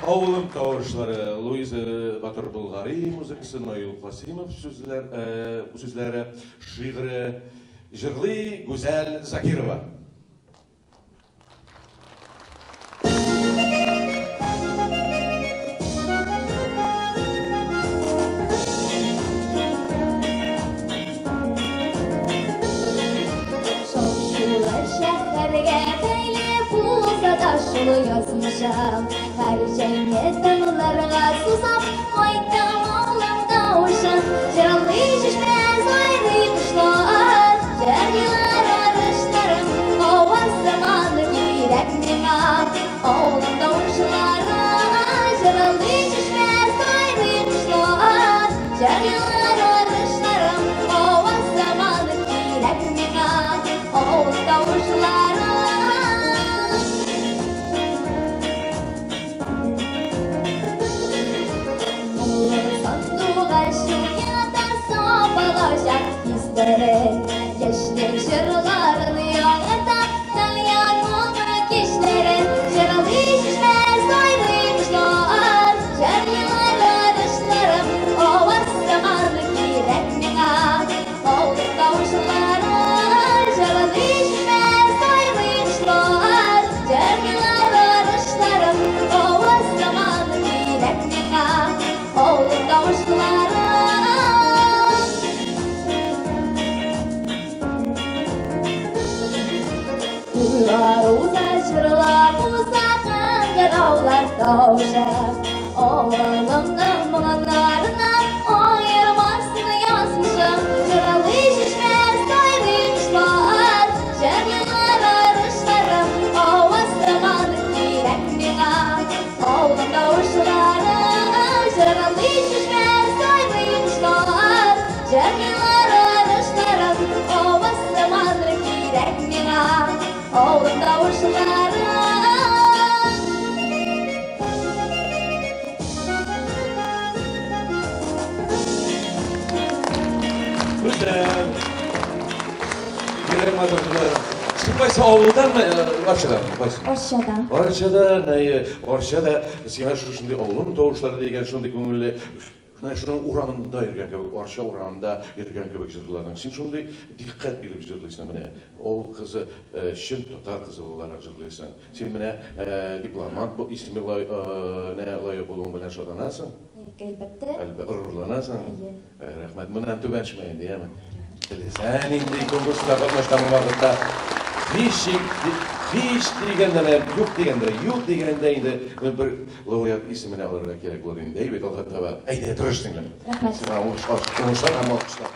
Авылым тавышлары, Луиза Батыр Болгари музыкасы, Наил Касыймов сүзләр, сүзләре, шигыре, җырлый Гүзәл Закирова. Шау-шулы шәһәргә бәйле булса да шул язмышым. Һәр җәйне тыңларга сусап кайтам авылым тавышын. Җырлый чишмә, сайрый кошлар, җырлыйлар арышларым. Аваз заманы кирәк миңа, авылым тавышлары. Җырлый чишмә, сайрый кошлар, җырлыйлар арышларым. Аваз заманы кирәк миңа, авыл тавышлары. Моңлы сандугач уята сабалачак хисләрен. Яшьлек җырларын яңарта дөнья моңы кичләрен. Җырлый чишмә, сайрый кошлар, җырлыйлар арышларым. Аваз заманы кирәк миңа, авыл тавышлары. Җырлый чишмә, сайрый кошлар, җырлыйлар арышларым. Аваз заманы кирәк миңа, авыл тавышлары. Туйлар уза, җырлар уза, кыңгыраулар тавышы. Авылымның моңнарына аермасын язмышым. Җырлый чишмә, сайрый кошлар, җырлыйлар арышларым. Аваз заманы кирәк миңа, авылым тавышлары. Җырлый чишмә, сайрый кошлар, җырлыйлар арышларым. Аваз заманы кирәк миңа, авылым тавышлары. Гүзәл. Йөрәк матур җырлары. Син кайсы авылданмы? Арчадан, кайсы? Арчадан. Арчадан, әйе. Арчада сиңа шушындый авылым тавышлары дигән шундый күңелле, менә шуның урамында йөргән кебек, Арча урамында йөргән кебек җырладың. Син шундый дикъкать биреп җырлыйсың, менә авыл кызы, чын татар кызы буларак җырлыйсың. Син менә дипломат бу исеме лаек булуың белән шатланасың. Әлбәттә. Әлбәттә, горурланасың. Әйе. Рәхмәт. Моннан түбән төшмә инде, яме. Теләсә нинди конкурста катнашкан вакытта ничек, һич дигәндә, менә юк дигәндә, юк дигәндә инде бер лауреат исеменә алырга кирәк булыр инде. Әйбәт, алга таба. Әйдә, тырыш, сеңлем. Рәхмәт. Сиңа уңышлар, уңышлар һәм алкышлар.